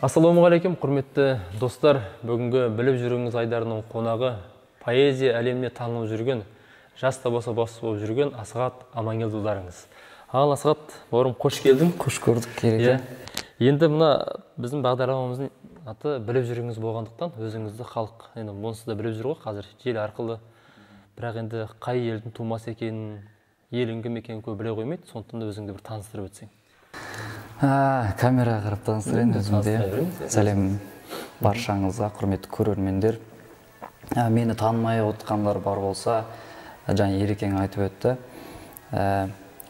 Ассалаумағалейкум, құрметті достар. Бүгінгі біліп жүріңіз айдарының қонағы поэзия әлеміне танылып жүрген, жас та болса бас болып жүрген Асхат Амангелдіұлдарыңыз. Ал Асхат, бауырым, қош келдің. Қош көрдік, Ереке. Енді мына біздің бағдарламамыздың аты біліп жүріңіз болғандықтан, өзіңізді халық енді онсыз да біліп жүр ғой қазір желі арқылы. Бірақ енді қай елдің тумасы екенін, елің кім екенін көп біле қоймайды, сондықтан да өзіңді бір таныстырып өтсең. Камераға қарап таныстырайын өзімді. Сәлем баршаңызға, құрметті көрермендер. Мені танымай отқандар бар болса, жаңа Ерекең айтып өтті.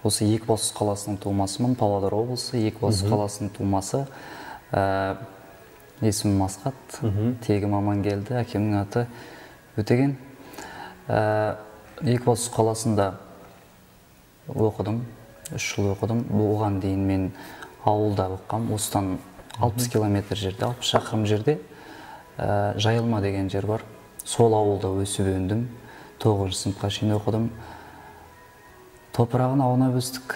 Осы Екібастұз қаласының тумасымын, Павлодар облысы, Екібастұз қаласының тумасы. Есімім Асхат, тегім Амангелді, әкемнің аты Өтеген. Екібастұз қаласында оқыдым, 3 жыл оқыдым. Оған дейін мен ауылда оқығам, осыдан 60 километр жерде, 60 шақырым жерде Жайылма деген жер бар. Сол ауылда өсіп өндім, 9 сыныпқа шейін оқыдым. Топырағын аунап өстік,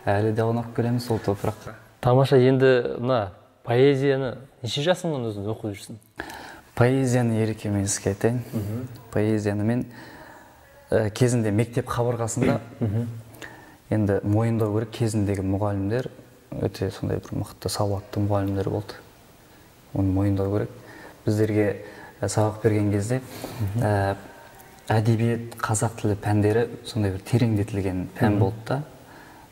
әлі де аунап келеміз сол топыраққа. Тамаша, енді мына поэзияны неше жасыңнан өзің оқып жүрсің? Поэзияны Ереке мен сізге айтайын. Поэзияны мен кезінде мектеп қабырғасында, енді мойындау керек, кезіндегі мұғалімдер өте сондай бір мықты, сауатты мұғалімдер болды. Оны мойындау керек. Біздерге сабақ берген кезде әдебиет, қазақ тілі пәндері сондай бір тереңдетілген пән болды да.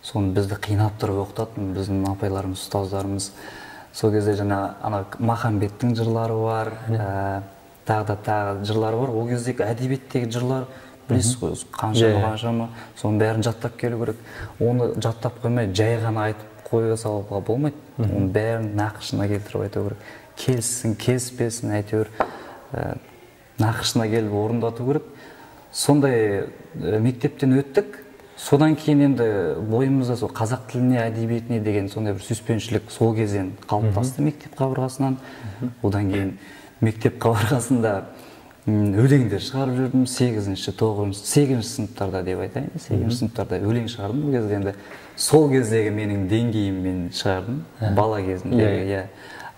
Соны бізді қинап тұрып оқытатын біздің апайларымыз, ұстаздарымыз. Сол кезде жаңа ана Махамбеттің жырлары бар, тағы да тағы жырлары бар. Ол кездегі әдебиеттегі жырлар білесіз ғой, қаншама, соның бәрін жаттап келу керек. Оны жаттап қоймай, жай ғана айтып қоя салуға болмайды. Оның бәрін нақышына келтіріп айту керек. Келіссін, келіспесін, әйтеуір нақышына келіп орындату керек. Сондай мектептен өттік. Содан кейін енді бойымызда сол қазақ тіліне, әдебиетіне деген сондай бір сүйіспеншілік сол кезден қалыптасты мектеп қабырғасынан. Одан кейін мектеп қабырғасында өлеңдер шығарып жүрдім. 8-ші, 9-шы, 8-ші сыныптарда деп айтайын. 8-ші сыныптарда өлең шығардым. Ол кезде енді сол кездегі менің деңгейіммен шығардым, бала кезімдегі, иә.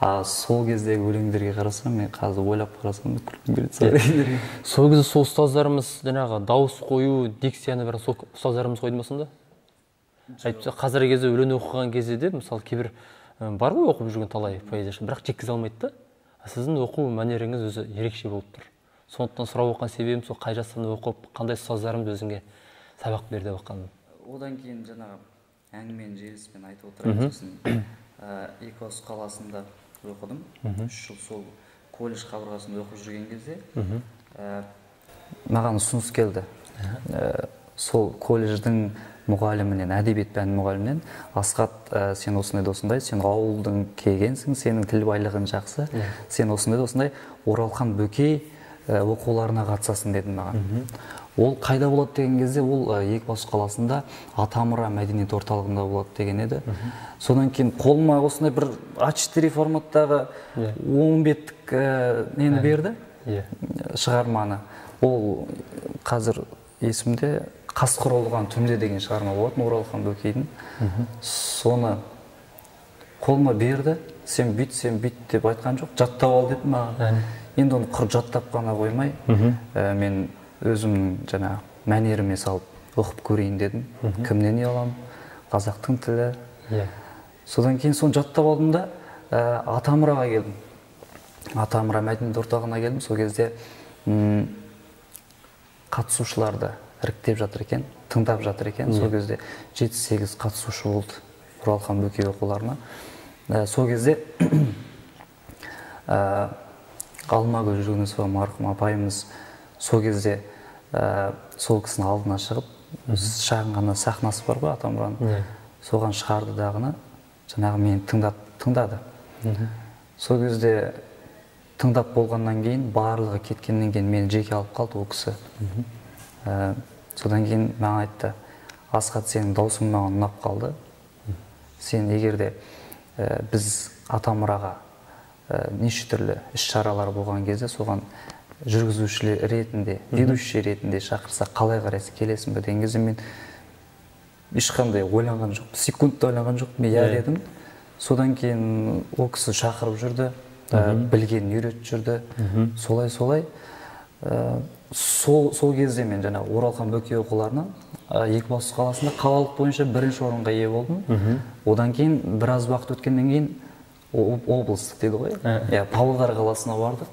А сол кездегі өлеңдерге қарасам, мен қазір ойлап қарасам, күлкім келеді сол өлеңдерге. Сол кезде сол ұстаздарымыз жаңағы дауыс қою, дикцияны бір сол ұстаздарымыз қойды ма сонда? Әйтпесе қазіргі кезде өлең оқыған кезде де, мысалы, кейбір бар ғой оқып жүрген талай поэзияшы, бірақ жеткізе алмайды да. Сіздің оқу мәнеріңіз өзі ерекше болып тұр. Сондықтан сұрап оқыған себебім сол, қай жастан оқып, қандай ұстаздарымыз өзіңе сабақ берді деп оқығаным. Одан кейін жаңағы әңгіменің желісімен айтып отырайын, сосын Екібастұз қаласында оқыдым. 3 жыл сол колледж қабырғасында оқып жүрген кезде маған ұсыныс келді. Сол колледждің мұғалімінен, әдебиет пәнінің мұғалімінен, Асхат, сен осындай да осындай, сен ауылдың келгенсің, сенің тіл байлығың жақсы, сен осындай да осындай Оралхан Бөкей оқуларына қатысасың деді маған. Ол қайда болады деген кезде, ол Екібастұз қаласында Атамұра мәдениет орталығында болады деген еді. Содан кейін қолыма осындай бір А4 форматтағы 10 беттік нені берді, шығарманы. Ол қазір есімде, Қасқыр ұлыған түнде деген шығарма болатын Оралхан Бөкейдің. Соны қолыма берді, сен бүйт, сен бүйт деп айтқан жоқ, жаттап ал деді маған. Енді оны құр жаттап қана қоймай, мен өзімнің жаңағы мәнеріме салып оқып көрейін дедім. Кімнен ұяламын? Қазақтың тілі. Содан кейін соны жаттап алдым да, Атамұраға келдім. Атамұра мәдениет орталығына келдім. Сол кезде қатысушыларды іріктеп жатыр екен, тыңдап жатыр екен. Сол кезде 7-8 қатысушы болды Оралхан Бөкей оқуларына. Сол кезде Алмагүл Жүгінісова марқұм апайымыз сол кезде сол кісінің алдына шығып, шағын ғана сахнасы бар ғой Атамұраның, соған шығарды дағыны, жаңағы мені тыңдады. Сол кезде тыңдап болғаннан кейін, барлығы кеткеннен кейін мені жеке алып қалды ол кісі. Содан кейін маған айтты, Асхат, сенің даусың маған ұнап қалды. Сен егер де біз Атамұраға неше түрлі іс-шаралар болған кезде соған жүргізуші ретінде, ведущий ретінде шақырса қалай қарайсың, келесің бе деген кезде мен ешқандай ойланған жоқпын, секунд та ойланған жоқпын, мен иә дедім. Содан кейін ол кісі шақырып жүрді, білгенін үйретіп жүрді. Солай. Сол кезде мен жаңағы Оралхан Бөкей оқуларынан Екібастұз қаласында қалалық бойынша бірінші орынға ие болдым. Одан кейін біраз уақыт өткеннен кейін облыстық дейді ғой. Иә, Павлодар қаласына бардық.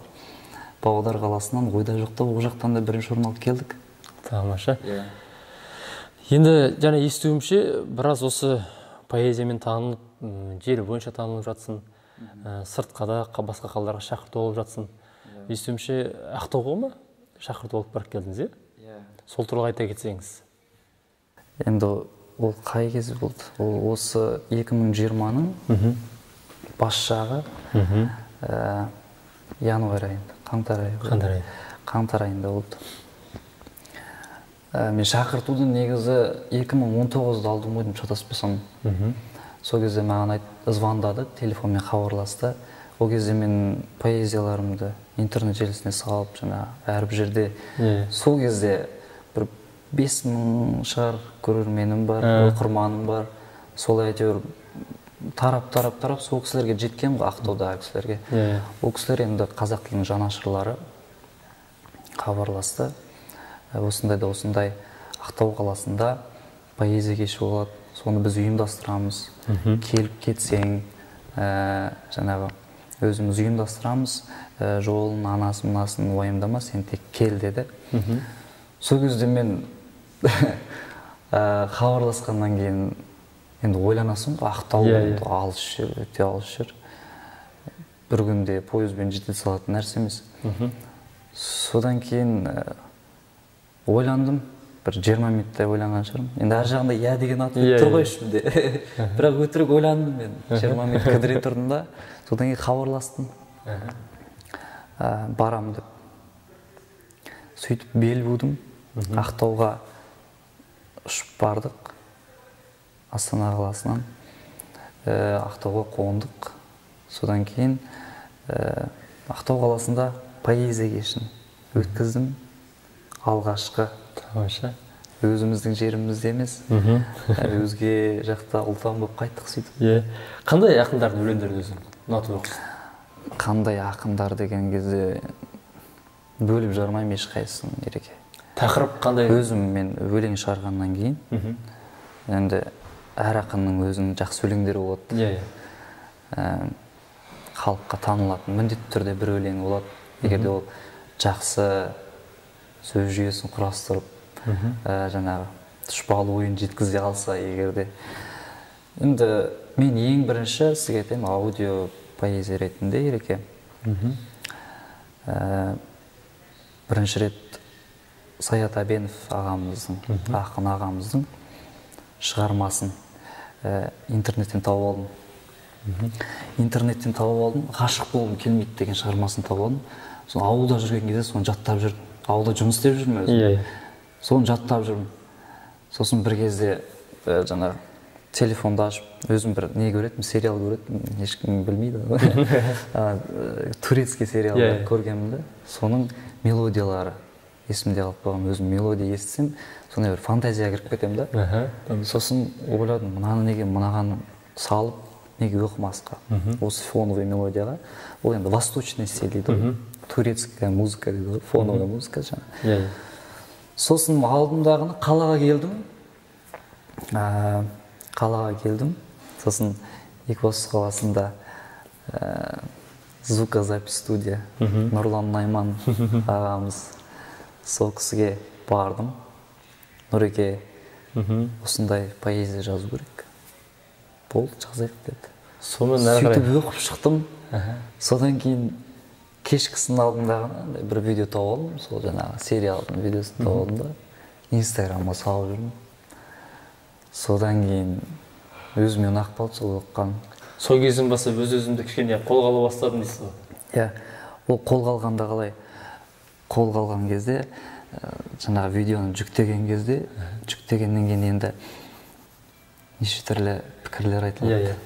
Павлодар қаласынан ойда жоқта ол жақтан да бірінші орын алып келдік. Тамаша. Енді жаңа естуімше, біраз осы поэзиямен танылып, жер бойынша танылып жатсың, сыртқа да басқа қалаларға шақырту алып жатсың. Естуімше, Ақтауға ма шақырту алып барып келдіңіз, иә? Иә. Сол туралы айта кетсеңіз. Енді ол қай кез болды? Ол осы 2020-ның бас жағы, январь айында, қаңтар айы. Қаңтар айы. Қаңтар айында болды. Мен шақыртуды негізі 2019-да алдым ғой деймін, шатаспасам. Сол кезде маған звондады, телефонмен хабарласты. Ол кезде мен поэзияларымды интернет желісіне салып, жаңа әрбір жерде. Сол кезде бір 5000 шығар көрерменім бар, оқырманым бар. Солай әйтеуір тарап сол кісілерге жеткен ғой, Ақтаудағы кісілерге. Ол кісілер енді қазақ тілінің жанашырлары хабарласты. Осындай да осындай Ақтау қаласында поэзия кеші болады, соны біз ұйымдастырамыз. Келіп кетсең, жаңағы өзіміз ұйымдастырамыз, жолын, анасын, мынасын уайымдама, сен тек кел деді. Сол кезде мен хабарласқаннан кейін енді ойланасың ғой, Ақтау енді алыс жер, өте алыс жер. Бір күнде пойызбен жете салатын нәрсе емес. Содан кейін ойландым, бір 20 минуттай ойланған шығармын. Енді ар жағында иә деген ат тұр ғой ішімде. Бірақ өтірік ойландым мен. 20 минут кідіре тұрдым да, содан кейін хабарластым. Барам деп. Сөйтіп бел будым. Ақтауға ұшып бардық. Астана қаласынан. Ақтауға қондық. Содан кейін Ақтау қаласында поэзия кешін өткіздім. Алғашқы. Тамаша. Өзіміздің жерімізде емес, өзге жақта ұлтан болып қайттық сөйтіп. Қандай ақындардың өлеңдерін өзің ұнатып оқисың? Қандай ақындар деген кезде бөліп жармаймын ешқайсысын, Ереке. Тақырып қандай? Өзім мен өлең шығарғаннан кейін, енді әр ақынның өзінің жақсы өлеңдері болады. Халыққа танылатын міндетті түрде бір өлең болады. Егер де ол жақсы сөз жүйесін құрастырып, жаңағы тұшпалы ойын жеткізе алса, егер де. Енді мен ең бірінші сізге айтайын, аудио поэзия ретінде, Ереке. Бірінші рет Саят Әбенов ағамыздың, ақын ағамыздың шығармасын интернеттен тауып алдым. Интернеттен тауып алдым, ғашық болғым келмейді деген шығармасын тауып алдым. Соны ауылда жүрген кезде соны жаттап жүрдім. Ауылда жұмыс істеп жүрмін өзім. Соны жаттап жүрмін. Сосын бір кезде жаңағы телефонды ашып, өзім бір не көретінмін, сериал көретінмін, ешкім білмейді. Турецкий сериалдар көргенмін де, соның мелодиялары есімде қалып қойған. Өзім мелодия естісем, сондай бір фантазияға кіріп кетемін да. Сосын ойладым, мынаны неге мынаған салып, неге оқымасқа? Осы фоновый мелодияға. Ол енді восточный стиль дейді ғой. Турецкая музыка дейді ғой, фоновая музыка жаңа. Сосын алдымдағыны қалаға келдім. Қалаға келдім. Сосын Екібастұз қаласында звукозапись студия Нұрлан Найман ағамыз, сол кісіге бардым. Нұреке, осындай поэзия жазу керек. Болды, жазайық деді. Сонымен әрі қарай. Сөйтіп оқып шықтым. Содан кейін кешкісін алдымдағыны бір видео тауып алдым, сол жаңағы сериалдың видеосын тауып алдым да, Инстаграмға салып жүрмін. Содан кейін өзіме ұнап қалды сол оқығаным. Сол кезден бастап өз-өзімді кішкене қолға ала бастадым дейсіз ғой? Иә, ол қолға алғанда қалай? Қолға алған кезде, жаңағы видеоны жүктеген кезде, жүктегеннен кейін енді неше түрлі пікірлер айтылады.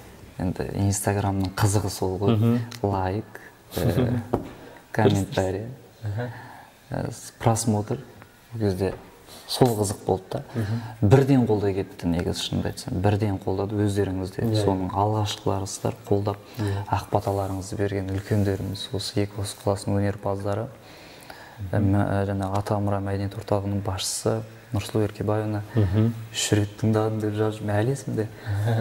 Енді Инстаграмның қызығы сол ғой. Лайк, комментарий, просмотр. Ол кезде Сол қызық болды да. Бірден қолдай кетті негізі, шынымды айтсам. Бірден қолдады өздеріңіз де. Соның алғашқыларысыздар, қолдап, ақ баталарыңызды берген үлкендеріміз, осы Екібастұз қаласының өнерпаздары, жаңағы Атамұра мәдениет орталығының басшысы Нұрсұлу Еркебаевна 3 рет тыңдадым деп жазып, әлі есімде.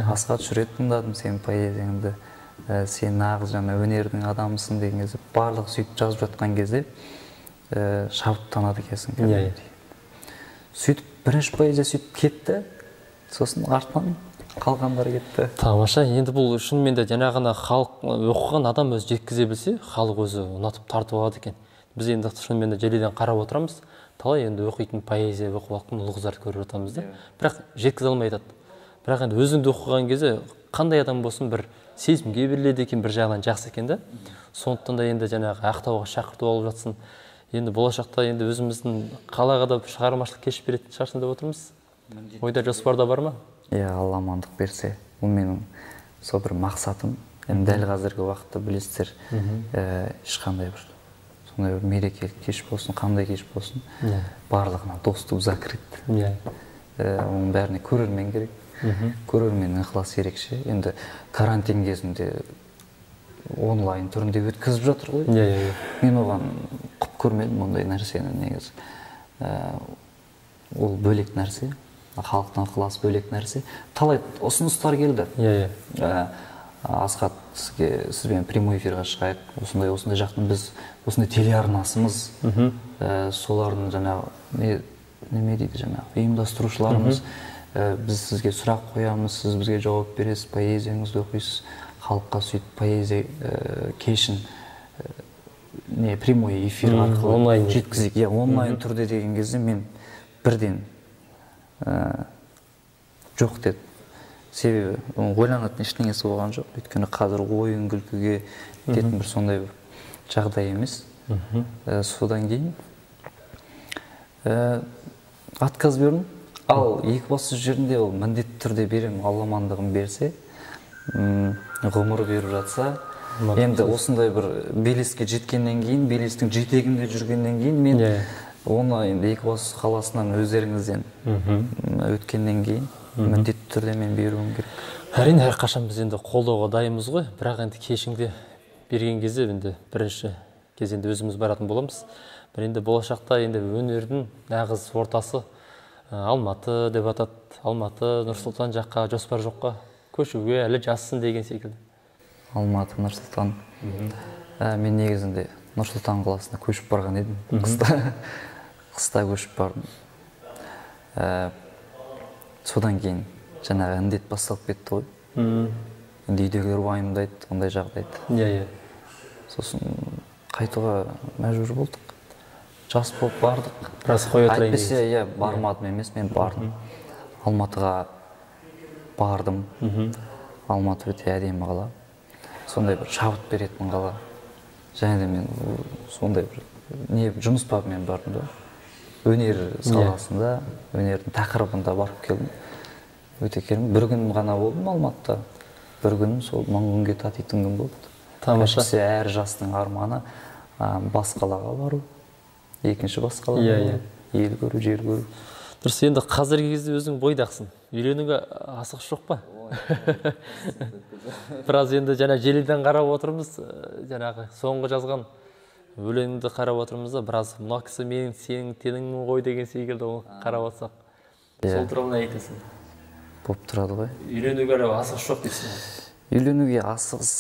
Асхат, 3 рет тыңдадым сенің поэзияңды, сен нағыз жаңа өнердің адамысың деген кезде, барлығы сөйтіп жазып жатқан кезде шабыттанады екенсің кәдімгідей. Сөйтіп бірінші поэзия сөйтіп кетті, сосын артынан қалғандар кетті. Тамаша. Енді бұл шынымен де жаңағыны халық оқыған адам өзі жеткізе білсе, халық өзі ұнатып тартып алады екен. Біз енді шынымен де желіден қарап отырамыз, талай енді оқитын поэзия оқып алған ұл қыздарды көріп жатамыз да, бірақ жеткізе алмай айтады. Бірақ енді өзіңді оқыған кезде қандай адам болсын бір сезімге беріледі екен, бір жағынан жақсы екен да. Сондықтан да енді жаңағы Ақтауға шақырту алып жатсын. Енді болашақта енді өзіміздің қалаға да шығармашылық кеш беретін шығарсың деп отырмыз. Ойда жоспарда бар ма? Иә, Алла амандық берсе. Бұл менің сол бір мақсатым. Енді дәл қазіргі уақытта білесіздер, ешқандай бір сондай бір мерекелік кеш болсын, қандай кеш болсын, барлығына доступ закрыт. Оның бәріне көрермен керек. Көрерменнің ықыласы ерекше. Енді карантин кезінде онлайн түрінде өткізіп жатыр ғой. Мен оған құп көрмедім ондай нәрсені негізі. Ол бөлек нәрсе, халықтың ықыласы бөлек нәрсе. Талай ұсыныстар келді. Асхат, сізбен прямой эфирға шығайық, осындай осындай жақтың біз осындай телеарнасымыз, солардың жаңағы неме дейді жаңағы ұйымдастырушыларымыз, біз сізге сұрақ қоямыз, сіз бізге жауап бересіз, поэзияңызды оқисыз, халыққа сөйтіп поэзия кешін не прямой эфир арқылы жеткізейік. Иә, онлайн түрде деген кезде мен бірден жоқ дедім. Себебі ойланатын ештеңесі болған жоқ. Өйткені қазір ойын күлкіге кететін бір сондай бір жағдай емес. Содан кейін отказ бердім. Ал Екібастұз жерінде ол міндетті түрде беремін, Алла амандығын берсе, ғұмыр беріп жатса. Енді осындай бір белеске жеткеннен кейін, белестің жетегінде жүргеннен кейін мен оны енді Екібастұз қаласынан өздеріңізден өткеннен кейін міндетті түрде мен беруім керек. Әрине, әрқашан біз енді қолдауға дайынбыз ғой, бірақ енді кешіңде берген кезде енді бірінші кезеңде өзіміз баратын боламыз. Бір енді болашақта енді өнердің нағыз ортасы Алматы деп атады. Алматы, Нұр-Сұлтан жаққа жоспар жоққа көшуге әлі жассың деген секілді. Алматы, Нұр-Сұлтан. Мен негізінде Нұр-Сұлтан қаласына көшіп барған едім. Қыста көшіп бардым. Содан кейін жаңағы індет басталып кетті ғой. Енді үйдегілер уайымдайды ондай жағдайды. Иә. Сосын қайтуға мәжбүр болдық. Жас болып бардық. Біраз қоя тұрайын. Әйтпесе, иә, бармадым емес, мен бардым. Алматыға бардым. Алматы өте әдемі қала. Сондай бір шабыт беретін қала. Және де мен сондай бір не жұмыс бабымен бардым да. Өнер саласында, өнердің тақырыбында барып келдім. Өте керемет. Бір күн ғана болдым Алматыда. Бір күнім сол 1000 күнге татитын күн болды. Тамаша. Әйтпесе әр жастың арманы бас қалаға бару, екінші бас қалаға бару, ел көру, жер көру. Дұрыс, енді қазіргі кезде өзің бойдақсың. Үйленуге асығыс жоқ па? Біраз енді жаңа желіден қарап отырмыз, жаңағы соңғы жазған өлеңді қарап отырмыз да, біраз мына кісі менің сенің теңіңмін ғой деген секілді оны қарап отырсақ. Сол туралы не айтасың? Болып тұрады ғой. Үйленуге әлі асығыс жоқ дейсің ғой. Үйленуге асығыс,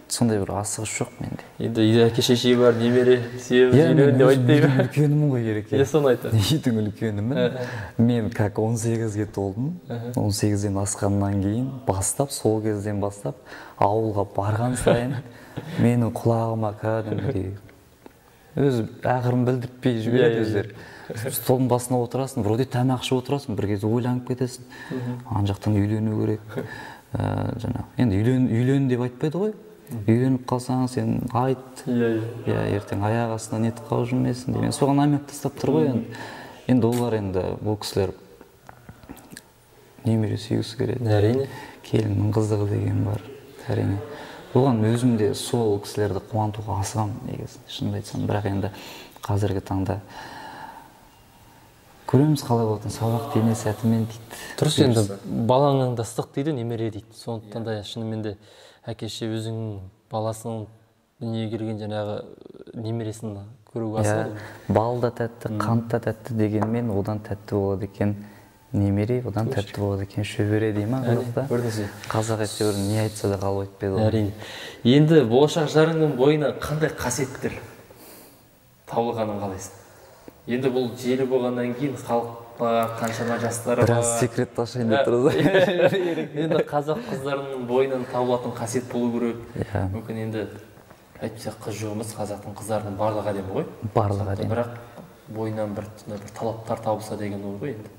сондай бір асығыс жоқ менде. Енді үйде әке шеше бар, немере, сүйеміз, үйлен деп айтпай ма? Үйдің үлкенімін ғой, Ереке. Иә, соны айтады. Үйдің үлкенімін. Мен как 18-ге толдым. 18-ден асқаннан кейін бастап, сол кезден бастап ауылға барған сайын менің құлағыма кәдімгідей өзі ақырын білдіртпей жібереді өздері. Столдың басына отырасың, вроде тамақ ішіп отырасың, бір кезде ойланып кетесің. Ана жақтан үйлену керек. Жаңағы енді үйлен деп айтпайды ғой. Үйленіп қалсаң сен айт. Иә, ертең аяқ астынан нетіп қалып жүрмесін деген. Соған аймақ тастап тұр ғой енді. Енді олар енді бұл кісілер немере сүйгісі келеді. Әрине. Келіннің қызығы деген бар. Әрине. Оған өзім де сол кісілерді қуантуға асығамын негізі, шынымды айтсам. Бірақ енді қазіргі таңда Көреміз қалай болатын, сабақ дене сәтімен дейді. Дұрыс, енді балаңның да ыстық дейді, немере дейді. Сондықтан да шынымен де әке шеше өзінің баласының дүниеге келген жаңағы немересін көруге асығады. Бал да тәтті, қант та тәтті дегенмен одан тәтті болады екен немере, одан тәтті болады екен шөбере дей ма қазақта? Қазақ әйтеуір не айтса да қалып айтпайды ғой. Әрине. Енді болашақ жарыңның бойына қандай қасиеттер табылғанын қалайсың? Енді бұл желі болғаннан кейін халықта қаншама жастар бар. Біраз секрет ашайын деп тұрсыз. Енді қазақ қыздарының бойынан табылатын қасиет болу керек. Мүмкін енді әйтпесе қыз жоқ емес, қазақтың қыздарының барлығы әдемі ғой. Барлығы әдемі. Бірақ бойынан бір талаптар табылса деген ой ғой енді.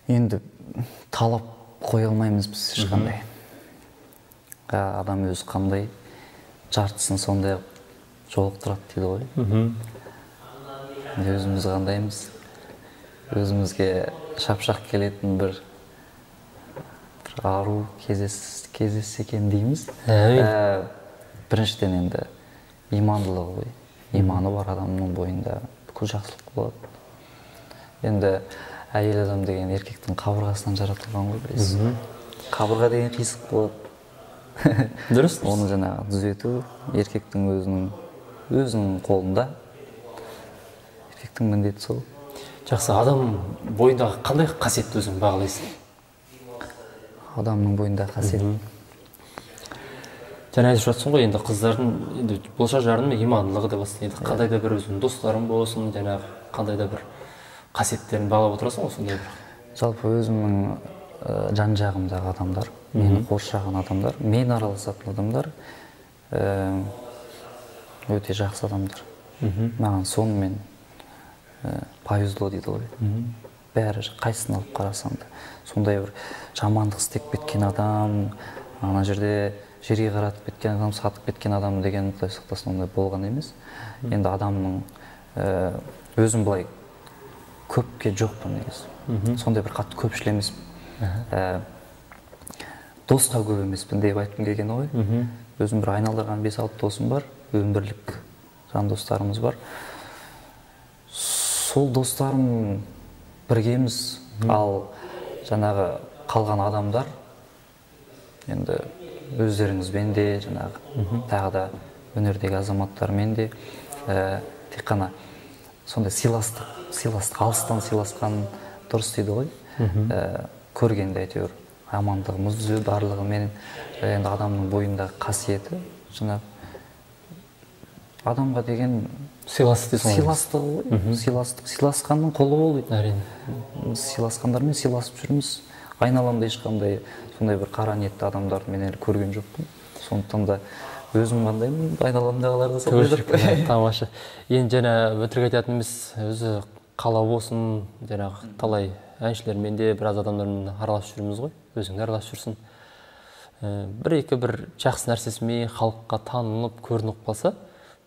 Енді талап қоя алмаймыз біз ешқандай. Адам өзі қандай жартысын сондай жолықтырады дейді ғой. Өзіміз қандаймыз, өзімізге шапшақ келетін бір ару кездессе екен дейміз. Біріншіден енді имандылығы ғой. Иманы бар адамның бойында бүкіл жақсылық болады. Енді әйел адам деген еркектің қабырғасынан жаратылған ғой, білесіз. Қабырға деген қисық болады. Дұрыс. Оны жаңағы түзету еркектің өзінің қолында. Еркектің міндеті сол. Жақсы, адам бойындағы қандай қасиетті өзің бағалайсың? Адамның бойындағы қасиет. Жаңа айтып жатсың ғой, енді қыздардың, енді болашақ жарының имандылығы деп жатсың. Енді қандай да бір өзіңнің достарың болсын, жаңағы қандай да бір қасиеттерін бағалап отырасың ғой сондай бір. Жалпы өзімнің жан жағымдағы адамдар, мені қоршаған адамдар, мен араласатын адамдар өте жақсы адамдар. Маған сонымен повезло дейді ғой. Бәрі қайсысын алып қарасаң да сондай бір жамандық істеп кеткен адам, ана жерде жерге қаратып кеткен адам, сатып кеткен адам деген құдай сақтасын ондай болған емес. Енді адамның өзім былай көпке жоқпын негізі. Сондай бір қатты көпшіл емеспін. Досқа көп емеспін деп айтқым келген ғой. Өзім бір айналдырған 5-6 досым бар, өмірлік жан достарымыз бар. Сол достарым біргеміз, ал жаңағы қалған адамдар енді өздеріңізбен де, жаңағы тағы да өнердегі азаматтармен де тек қана сондай сыйластық, алыстан сыйласқан дұрыс дейді ғой. Көргенде әйтеуір амандығымыз түзу, барлығымен енді адамның бойындағы қасиеті жаңағы адамға деген сыйластық сыйластығы ғой. Сыйластық, сыйласқанның қолы бол дейді. Әрине. Сыйласқандармен сыйласып жүрміз. Айналамда ешқандай сондай бір қара ниетті адамдарды мен әлі көрген жоқпын. Сондықтан да өзім қандаймын, айналамдағылар да сондай. Тамаша. Енді жаңа өтірік айтатын емес, өзі қала болсын, жаңағы талай әншілермен де біраз адамдармен араласып жүрміз ғой, өзің де араласып жүрсің. Бір екі бір жақсы нәрсесімен халыққа танылып, көрініп қалса,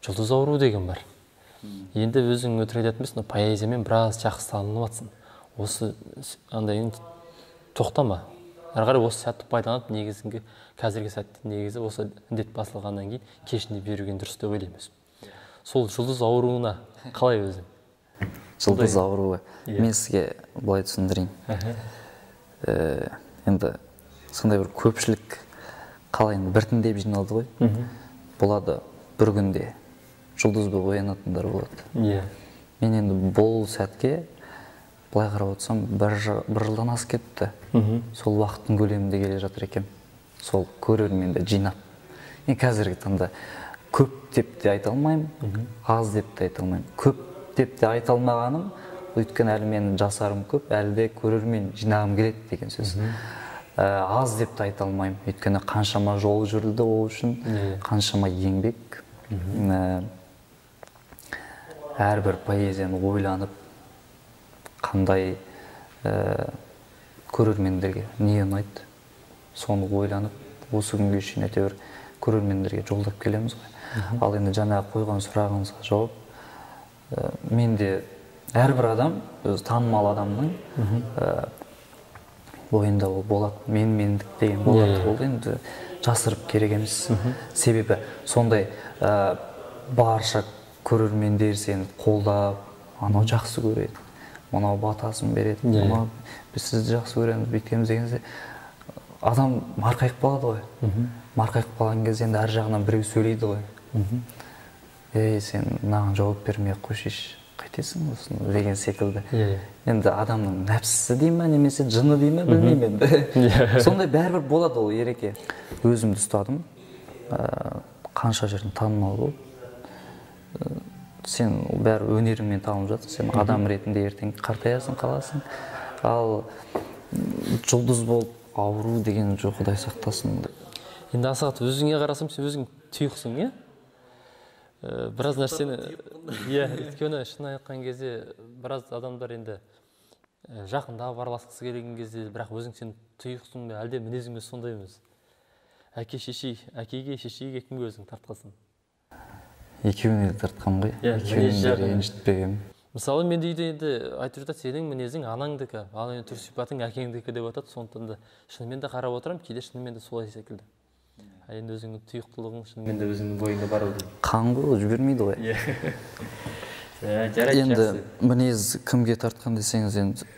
жұлдыз ауру деген бар. Енді өзің өтірік айтатын емес, поэзиямен біраз жақсы танылып жатсың. Осы андай тоқтама. Әрі қарай осы сәтті пайдаланып, негізгі қазіргі сәтте негізі осы індет басылғаннан кейін кешінде беруген дұрыс деп ойлаймын өзім. Сол жұлдыз ауруына қалай өзің? Жұлдыз ауруы. Мен сізге былай түсіндірейін. Енді сондай бір көпшілік қалай енді біртіндеп жиналды ғой. Болады бір күнде жұлдыз болып оянатындар болады. Мен енді бұл сәтке былай қарап отырсам, бір жылдан асып кетті. Сол уақыттың көлемінде келе жатыр екен. Сол көрерменді жинап. Мен қазіргі таңда көп деп те айта алмаймын, аз деп те айта алмаймын. Көп деп те айта алмағаным, өйткені әлі менің жасарым көп, әлі де көрермен жинағым келеді деген сөз. Аз деп те айта алмаймын, өйткені қаншама жол жүрілді ол үшін, қаншама еңбек. Әрбір поэзияны ойланып, қандай көрермендерге не ұнайды, соны ойланып, осы күнге шейін әйтеуір көрермендерге жолдап келеміз ғой. Ал енді жаңа қойған сұрағыңызға жауап, мен де әрбір адам, өзі танымал адамның бойында ол болады, мен-мендік деген болады, ол енді жасырып керек емес. Себебі сондай барша көрермендер сені қолдап, анау жақсы көреді, Мынау батасын береді, мынау біз сізді жақсы көреміз, бүйтеміз деген кезде адам марқайып қалады ғой. Марқайып қалған кезде енді әр жағынан біреу сөйлейді ғой. Ей, сен мынаған жауап бермей ақ қойшы, қайтесің осыны деген секілді. Енді адамның нәпсісі дей ма, немесе жыны дей ма, білмеймін енді. Сондай бәрібір болады ол ереке. Өзімді ұстадым, қанша жерден танымал болып. Сен бәрі өнеріңмен танылып жатсың, сен адам ретінде ертең қартаясың, қаласың. Ал жұлдыз болып ауру деген жоқ, Құдай сақтасын. Енді Асхат, өзіңе қарасам, сен өзің тұйықсың, иә? Біраз нәрсені, иә, өйткені шын айтқан кезде біраз адамдар енді жақындап араласқысы келген кезде, бірақ өзің сен тұйықсың ба, әлде мінезің өзі сондай емес? Әке шеше, әкеге, шешеге кімге өзің тартқансың? Екеуіне де тартқам ғой, екеуін де ренжітпегенмін. Мысалы, мен үйде енді айтып жатады, сенің мінезің анаңдікі, ал енді түр сипатың әкеңдікі деп жатады. Сондықтан да шынымен де қарап отырамын, кейде шынымен де солай секілді. А енді өзіңнің тұйықтылығың шынымен де өзіңнің бойыңда бар ау деймін. Қан ғой, жібермейді ғой. Жарайды, енді мінез кімге тартқан десеңіз, енді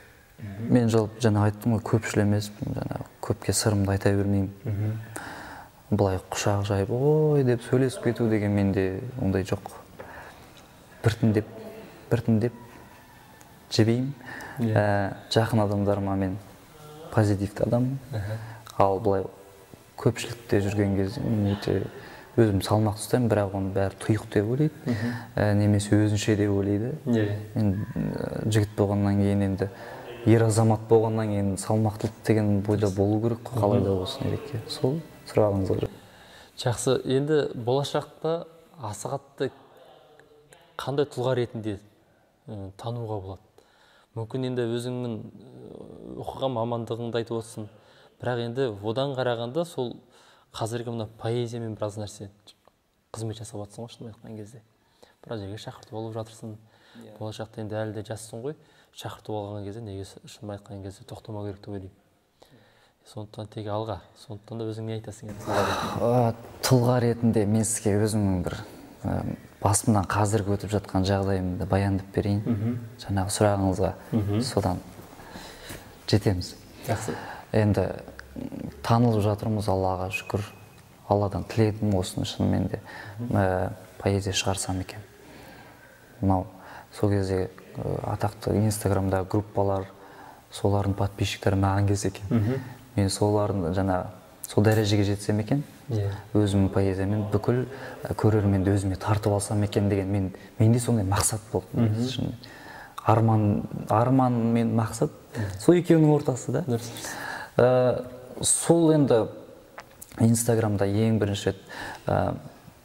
мен жалпы жаңа айттым ғой, көпшіл емеспін, жаңа көпке сырымды айта бермеймін. Былай құшақ жайып, ой деп сөйлесіп кету деген менде ондай жоқ. Біртіндеп, біртіндеп жібеймін. Жақын адамдарыма мен позитивті адаммын. Ал былай көпшілікте жүрген кезде мен өте өзім салмақты ұстаймын, бірақ оның бәрі тұйық деп ойлайды, немесе өзінше деп ойлайды. Мен жігіт болғаннан кейін, енді ер азамат болғаннан кейін салмақтылық деген бойда болу керек қой, қалай да болсын ереке. Сол сұрағыңызға жауап. Жақсы, енді болашақта Асхатты қандай тұлға ретінде тануға болады? Мүмкін енді өзіңнің оқыған мамандығыңды айтып отырсың, бірақ енді одан қарағанда сол қазіргі мына поэзиямен біраз нәрсе қызмет жасап жатсың ғой, шынын айтқан кезде. Біраз жерге шақыртып алып жатырсың. Болашақта енді әлі де жассың ғой, шақыртып алған кезде неге шынын айтқан кезде тоқтамау керек деп ойлаймын. Сондықтан тек алға, сондықтан да өзің не айтасың енді тұлға ретінде? Тұлға ретінде мен сізге өзімнің бір басымнан қазіргі өтіп жатқан жағдайымды баяндап берейін. Жаңағы сұрағыңызға содан жетеміз. Жақсы. Енді танылып жатырмыз, Аллаға шүкір. Алладан тіледім осыны, шынымен де поэзия шығарсам екен. Мынау сол кезде атақты Инстаграмда группалар, солардың подписчиктері маған келсе екен. Мен солардың жаңа сол дәрежеге жетсем екен, өзімнің поэзиямен бүкіл көрерменді өзіме тартып алсам екен деген менде сондай мақсат болды. Арман, арман мен мақсат сол екеуінің ортасы да. Сол енді Инстаграмда ең бірінші рет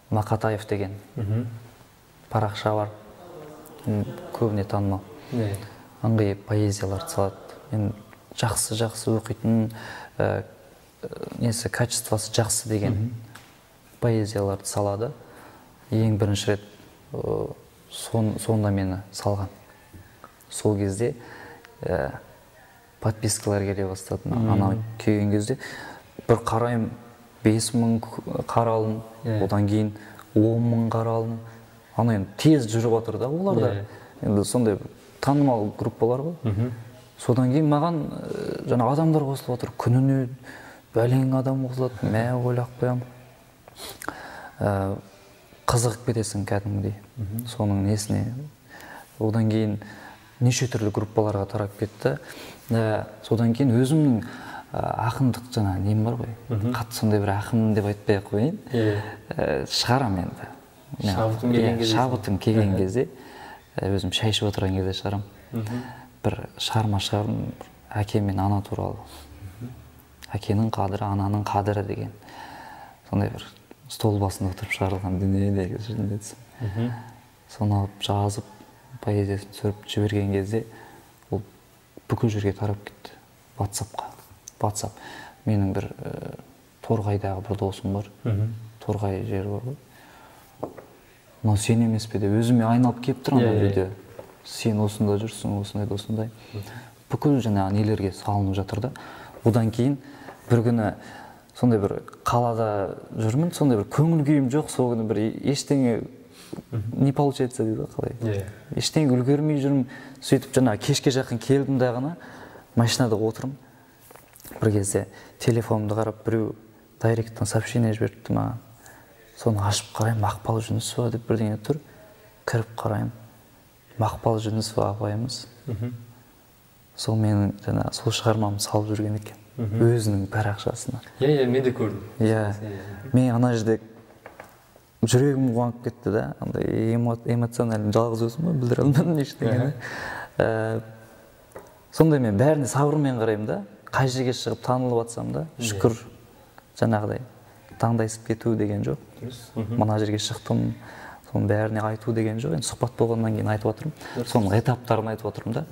Мақатаев деген парақша бар, көбіне танымал. Ыңғай поэзияларды салады. Мен жақсы-жақсы оқитын, несі качествосы жақсы деген поэзияларды салады. Ең бірінші рет сонда мені салған. Сол кезде подпискалар келе бастады. Анау келген кезде бір қараймын, 5000 қаралым, одан кейін 10000 қаралым. Ана енді тез жүріп жатыр да олар да. Енді сондай танымал группалар ғой. Содан кейін маған жаңа адамдар қосылып жатыр. Күніне бәлең адам қосылады. Мә, ойлап қоямын. Қызығып кетесің кәдімгідей. Соның несіне. Одан кейін неше түрлі группаларға тарап кетті. Содан кейін өзімнің ақындық жаңа нем бар ғой. Қатты сондай бір ақын деп айтпай ақ қояйын. Шығарам енді. Шабытым келген кезде. Шабытым келген кезде, өзім шай ішіп отырған кезде шығарам. Бір шығарма шығардым, әке мен ана туралы. Әкенің қадірі, ананың қадірі деген. Сондай бір стол басында отырып шығарылған дүние негізі, шынымды айтсам. Соны алып жазып, поэзиясын түсіріп жіберген кезде ол бүкіл жерге тарап кетті. WhatsApp-қа. WhatsApp. Менің бір Торғайдағы бір досым бар. Торғай жері бар ғой. Мынау сен емес пе деп өзіме айналып келіп тұр ана видео. Сен осында жүрсің, осындай да осындай. Бүкіл жаңағы нелерге салынып жатыр да. Одан кейін бір күні сондай бір қалада жүрмін, сондай бір көңіл күйім жоқ, сол күні бір ештеңе Не получается дейді ғой, қалай. Ештеңе үлгермей жүрмін. Сөйтіп жаңағы кешке жақын келдім дағыны, машинада отырмын. Бір кезде телефонымды қарап, біреу директтен сообщение жіберіпті маған. Соны ашып қараймын, Мақпал Жүнісова деп бірдеңе тұр. Кіріп қараймын, Мақпал Жүнісова апайымыз. Сол менің жаңа сол шығармамды салып жүрген екен өзінің парақшасына. Иә, мен де көрдім. Иә, мен ана жерде жүрегім қуанып кетті да, андай эмоционально жалғыз өзім ғой, білдіре алмадым ештеңені. Сондай мен бәріне сабырмен қараймын да, қай жерге шығып танылып атсам да, шүкір, жаңағыдай таңдайсып кету деген жоқ. Мына жерге шықтым, соның бәріне айту деген жоқ. Енді сұхбат болғаннан кейін айтып отырмын, соның этаптарын айтып отырмын да.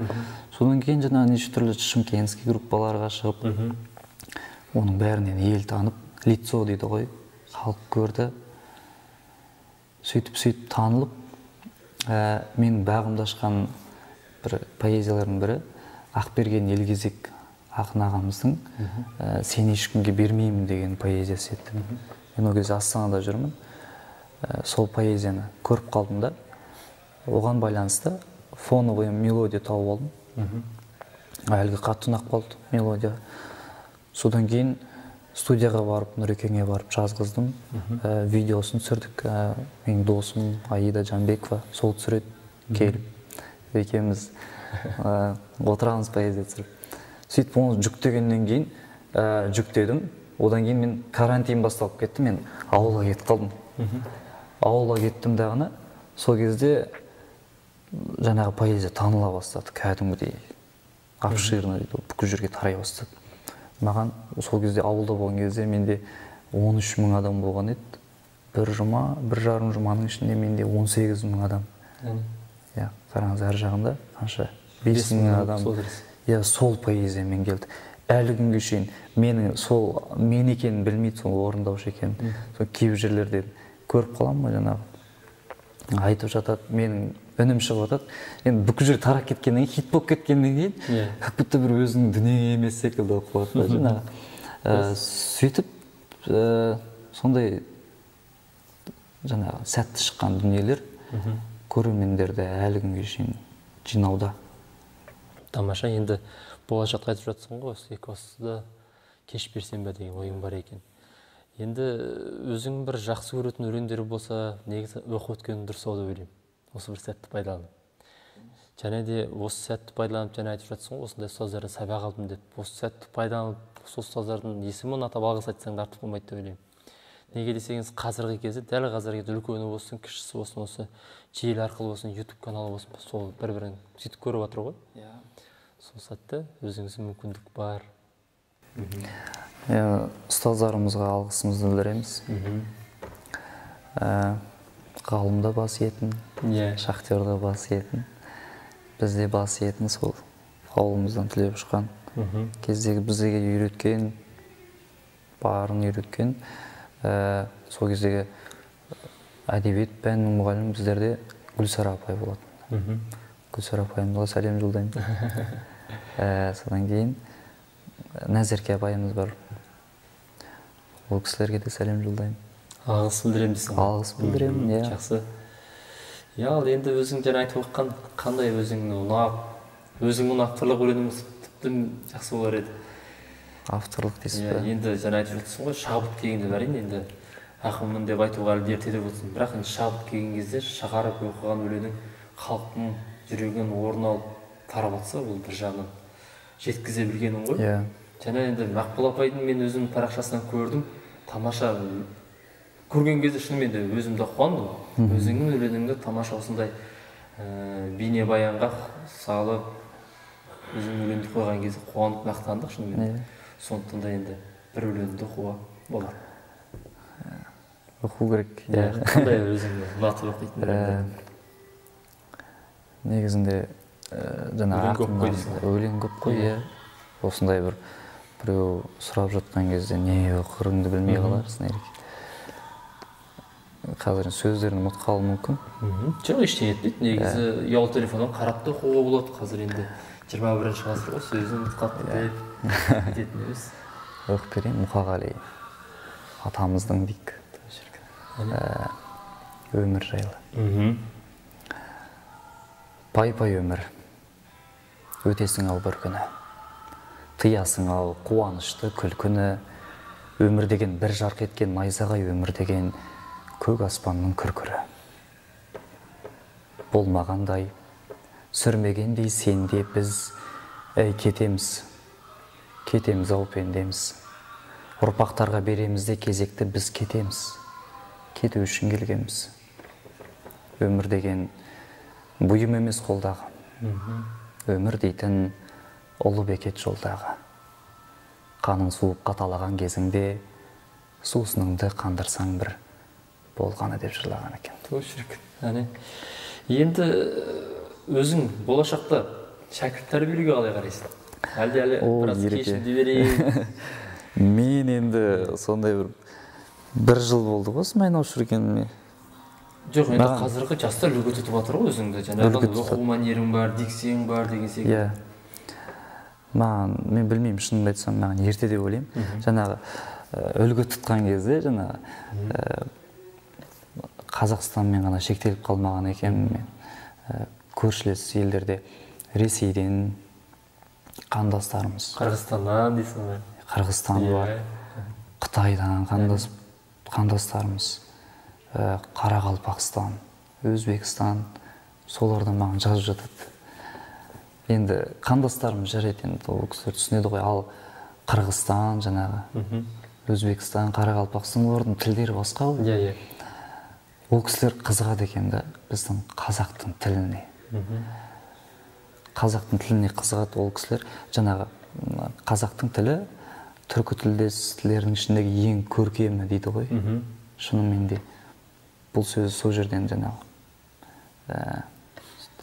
Содан кейін жаңағы неше түрлі шымкентский группаларға шығып, оның бәрінен ел танып, лицо дейді ғой, халық көрді. Сөйтіп-сөйтіп танылып, менің бағымды ашқан бір поэзиялардың бірі Ақберген Елгезек ақын ағамыздың «Сені ешкімге бермеймін» деген поэзиясы еді. Мен ол кезде Астанада жүрмін. Сол поэзияны көріп қалдым да, оған байланысты фоновый мелодия тауып алдым. Әлгі қатты ұнап қалды мелодия. Содан кейін студияға барып, Нұрекеңе барып жазғыздым. Видеосын түсірдік. Менің досым Аида Жанбекова сол түсіреді, келіп екеуміз отырамыз поэзия түсіріп. Сөйтіп оны жүктегеннен кейін жүктедім. Одан кейін мен карантин басталып кетті, мен ауылға кетіп қалдым. Ауылға кеттім дағыны, сол кезде жаңағы поэзия таныла бастады, кәдімгідей обширно дейді, бүкіл жерге тарай бастады. Маған сол кезде ауылда болған кезде менде 13 мың адам болған еді. Бір жұма, бір жарым жұманың ішінде менде 18 мың адам. Иә, қараңыз, әр жағында қанша? 5 мың адам. Иә, сол поэзиямен келді. Әлі күнге шейін менің сол мен екенін білмейді, сол орындаушы екенін. Сол кейбір жерлерде көріп қаламын ғой, жаңағы айтып жатады, менің үнім шығып жатады. Енді бүкіл жер тарап кеткеннен кейін, хит болып кеткеннен кейін, как будто бір өзінің дүние емес секілді болып қалады да жаңағы. Сөйтіп сондай жаңағы сәтті шыққан дүниелер көрермендерді әлі күнге шейін жинауда. Тамаша, енді болашақта айтып жатсың ғой, осы Екібастұзда кеш берсем бе деген ойың бар екен. Енді өзің бір жақсы көретін өлеңдері болса, негізі оқып өткен дұрыс ау деп ойлаймын. Осы бір сәтті пайдаланып. Және де осы сәтті пайдаланып, және айтып жатсың ғой, осындай ұстаздардан сабақ алдым деп. Осы сәтті пайдаланып, осы ұстаздардың есімін атап алғыс айтсаң да артық болмайды деп ойлаймын. Неге десеңіз, қазіргі кезде, дәл қазіргі кезде үлкені болсын, кішісі болсын, осы желі арқылы болсын, YouTube каналы болсын, сол бір-бірін сөйтіп көріп жатыр ғой. Сол сәтте өзіңізге мүмкіндік бар. Ұстаздарымызға алғысымызды білдіреміз. Ғалым да бас иетін, шахтер да бас иетін, біз де бас иетін, сол ауылымыздан түлеп ұшқан кездегі бізге үйреткен, барын үйреткен, сол кездегі әдебиет пәнінің мұғалімі біздерде Гүлсара апай болатын. Гүлсара апайымызға сәлем жолдаймын. Содан кейін Назерке апайымыз бар. Ол кісілерге де сәлем жолдаймын. Алғыс білдіремін дейсің. Алғыс білдіремін, иә. Жақсы. Иә, ал енді өзің жаңа айтып отқан қандай өзің ұнап, өзіңнің авторлық өлеңіңіз тіпті жақсы болар еді. Авторлық дейсіз бе? Енді жаңа айтып жатсың ғой, шабыт келгенде әрине енді ақынмын деп айтуға әлі ерте деп отырсың. Бірақ енді шабыт келген кезде шығарып оқыған өлеңің халықтың жүрегінен орын алып тарап жатса, ол бір жағынан жеткізе білгенің ғой. Иә. Және енді Мақпал апайдың мен өзімнің парақшасынан көрдім, тамаша көрген кезде шынымен де өзім де қуандым. Өзіңнің өлеңіңді тамаша осындай бейнебаянға салып, өзіңнің өлеңді қойған кезде қуанып мақтандық шынымен. Сондықтан да енді бір өлеңді оқуға болады. Оқу керек. Қандай өзіңді ұнатып оқитын өлеңдер? Негізінде жаңағы өлең көп қой, иә. Осындай бір біреу сұрап жатқан кезде не оқырыңды білмей қаларсың, Ерке. Қазір сөздерін ұмытып қалуым мүмкін. Жоқ, ештеңе етпейді. Негізі ұялы телефоннан қарап та оқуға болады. Қазір енді 21-ші ғасыр ғой, сөзін ұмытып қалыпты деп кететін емес. Оқып берейін, Мұқағали атамыздың дейік. Өмір жайлы. Пай-пай өмір, өтесің ау бір күні. Тыясың ау қуанышты күлкіні. Өмір деген бір жарқ еткен найзағай, өмір деген көк аспанның күркірі. Болмағандай, сүрмегендей сенде біз, әй кетеміз, кетеміз ау пендеміз. Ұрпақтарға береміз де кезекті, біз кетеміз, кету үшін келгенбіз. Өмір деген бұйым емес қолдағы. Өмір дейтін ұлы бекет жолдағы. Қаның суып қаталаған кезіңде сусыныңды қандырсаң бір болғаны деп жырлаған екен. Ту шіркін. Әне. Енді өзің болашақта шәкірт тәрбиелеуге қалай қарайсың? Әлде әлі біраз кешімді берейін. Мен енді сондай бір жыл болды ғой осымен айналысып жүргеніме. Жоқ, енді қазіргі жастар үлгі тұтып жатыр ғой өзіңді. Жаңағы оқу мәнерің бар, дикцияң бар деген секілді. Иә. Маған, мен білмеймін, шынымды айтсам, маған ерте деп ойлаймын. Жаңағы үлгі тұтқан кезде жаңағы Қазақстанмен ғана шектеліп қалмаған екенмін мен. Көршілес елдерде Ресейден қандастарымыз. Қырғызстаннан дейсің ғой. Қырғызстан бар, Қытайдан қандастарымыз, Қарақалпақстан, Өзбекстан, солардан маған жазып жатады. Енді қандастарымыз жарайды, енді ол кісілер түсінеді ғой, ал Қырғызстан, жаңағы, Өзбекстан, Қарақалпақстан, олардың тілдері басқа ғой. Иә, иә. Ол кісілер қызығады екен да біздің қазақтың тіліне. Қазақтың тіліне қызығады ол кісілер. Жаңағы қазақтың тілі түркі тілдес тілдердің ішіндегі ең көркемі дейді ғой. Шынымен де бұл сөз сол жерден жаңағы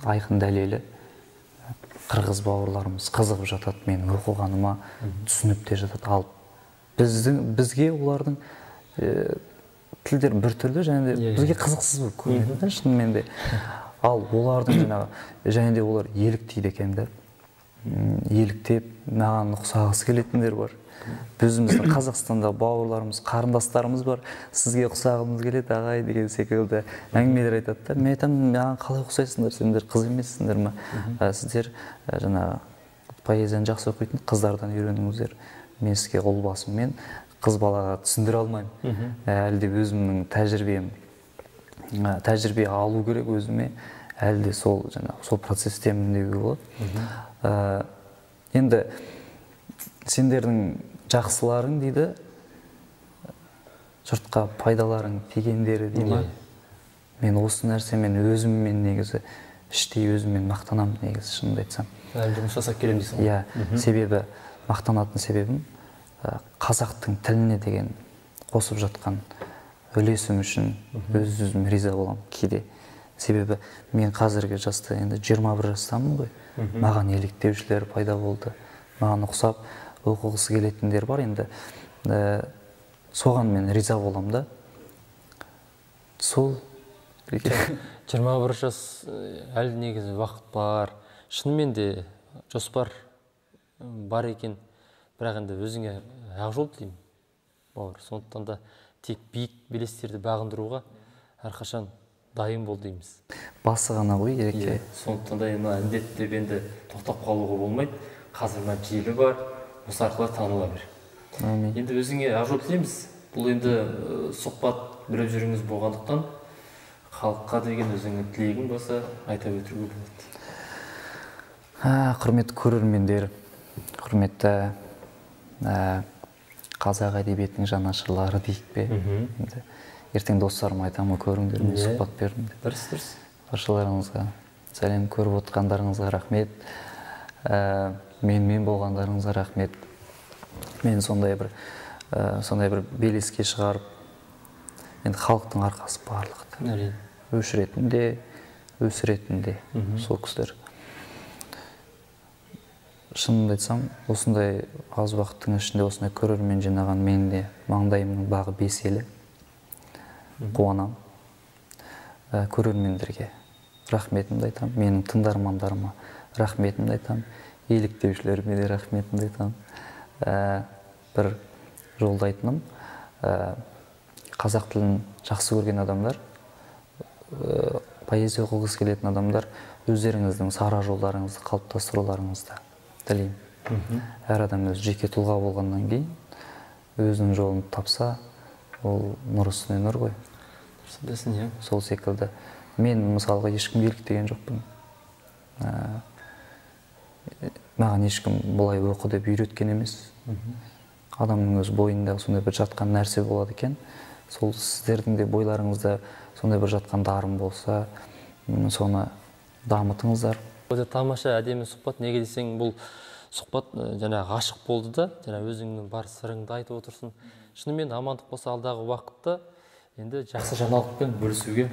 айқын дәлелі. Қырғыз бауырларымыз қызығып жатады менің оқығаныма, түсініп те жатады. Ал бізге олардың тілдер біртүрлі, және де бізге қызықсыз болып көрінеді шынымен де. Ал олардың жаңағы, және де олар еліктейді екен да. Еліктеп маған ұқсағысы келетіндер бар. Өзіміздің Қазақстанда бауырларымыз, қарындастарымыз бар. Сізге ұқсағымыз келеді ағай деген секілді әңгімелер айтады да. Мен айтамын, маған қалай ұқсайсыңдар, сендер қыз емессіңдер ме? Сіздер жаңағы поэзияны жақсы оқитын қыздардан үйреніңіздер. Мен сізге ұл басыммен қыз балаға түсіндіре алмаймын. Әлі де өзімнің тәжірибем, тәжірибе алу керек өзіме, әлі де сол жаңағы сол процестемін деуге болады. Енді сендердің жақсыларың дейді, жұртқа пайдаларың тигендері дей ма? Мен осы нәрсемен өзіммен негізі іштей өзіммен мақтанамын негізі, шынымды айтсам. Әлі жұмыс жасап келемін дейсің ғой? Иә, себебі мақтанатын себебім қазақтың тіліне деген қосып жатқан үлесім үшін өз-өзіме риза боламын кейде. Себебі мен қазіргі жаста енді 21 жастамын ғой. Маған еліктеушілер пайда болды. Маған ұқсап оқығысы келетіндер бар енді. Соған мен риза боламын да. Сол 21 жас әлі негізі уақыт бар. Шынымен де жоспар бар екен. Бірақ енді өзіңе ақ жол тілеймін, бауыр. Сондықтан да тек биік белестерді бағындыруға әрқашан дайын бол дейміз. Басы ғана ғой ереке. Сондықтан да мына індет деп енді тоқтап қалуға болмайды. Қазір мына желі бар, осы арқылы таныла бер. Әмин. Енді өзіңе ақ жол тілейміз. Бұл енді сұхбат біліп жүріңіз болғандықтан халыққа деген өзіңнің тілегің болса айта өтуге болады. Құрметті көрермендер, құрметті қазақ әдебиетінің жанашырлары дейік пе? Енді ертең достарыма айтамын, көріңдер, мен сұхбат бердім деп. Дұрыс, дұрыс. Баршаларыңызға сәлем, көріп отқандарыңызға рахмет. Менімен болғандарыңызға рахмет. Мен сондай бір белеске шығарып, енді халықтың арқасы барлығы. Әрине. Өшіретін де, өсіретін де сол кісілер. Шынымды айтсам, осындай аз уақыттың ішінде осындай көрермен жинаған мен де маңдайымның бағы бес елі. Қуанам. Көрермендерге рахметімді айтам, менің тыңдармандарыма рахметімді айтам, еліктеушілеріме де рахметімді айтам. Бір жолдайтыным, қазақ тілін жақсы көрген адамдар Поэзия оқығысы келетін адамдар өздеріңіздің сара жолдарыңызды қалыптастыруларыңызды тілеймін. Әр адам өзі жеке тұлға болғаннан кейін өзінің жолын тапса, ол нұр үстіне нұр ғой. Дұрыс, сол секілді мен мысалға ешкімге еліктеген жоқпын. Маған ешкім бұлай оқы деп үйреткен емес. Адамның өз бойында сондай бір жатқан нәрсе болады екен. Сол сіздердің де бойларыңызда сондай бір жатқан дарын болса, соны дамытыңыздар. Өте тамаша, әдемі сұхбат. Неге десең, бұл сұхбат жаңағы ғашық болды да, жаңа өзіңнің бар сырыңды айтып отырсың. Шынымен амандық болса, алдағы уақытта енді жақсы жаңалықпен бөлісуге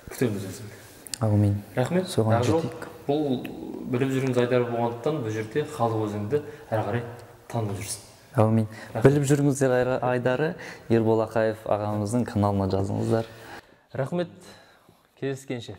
күтеміз өзіңді. Әумин. Рахмет. Соған жетейік. Бұл біліп жүріңіз айдары болғандықтан, бұл жерде халық өзіңді әрі қарай танып жүрсін. Әумин. Біліп жүріңіздер айдары Ербол Ақаев ағамыздың каналына жазыңыздар. Рахмет. Кездескенше.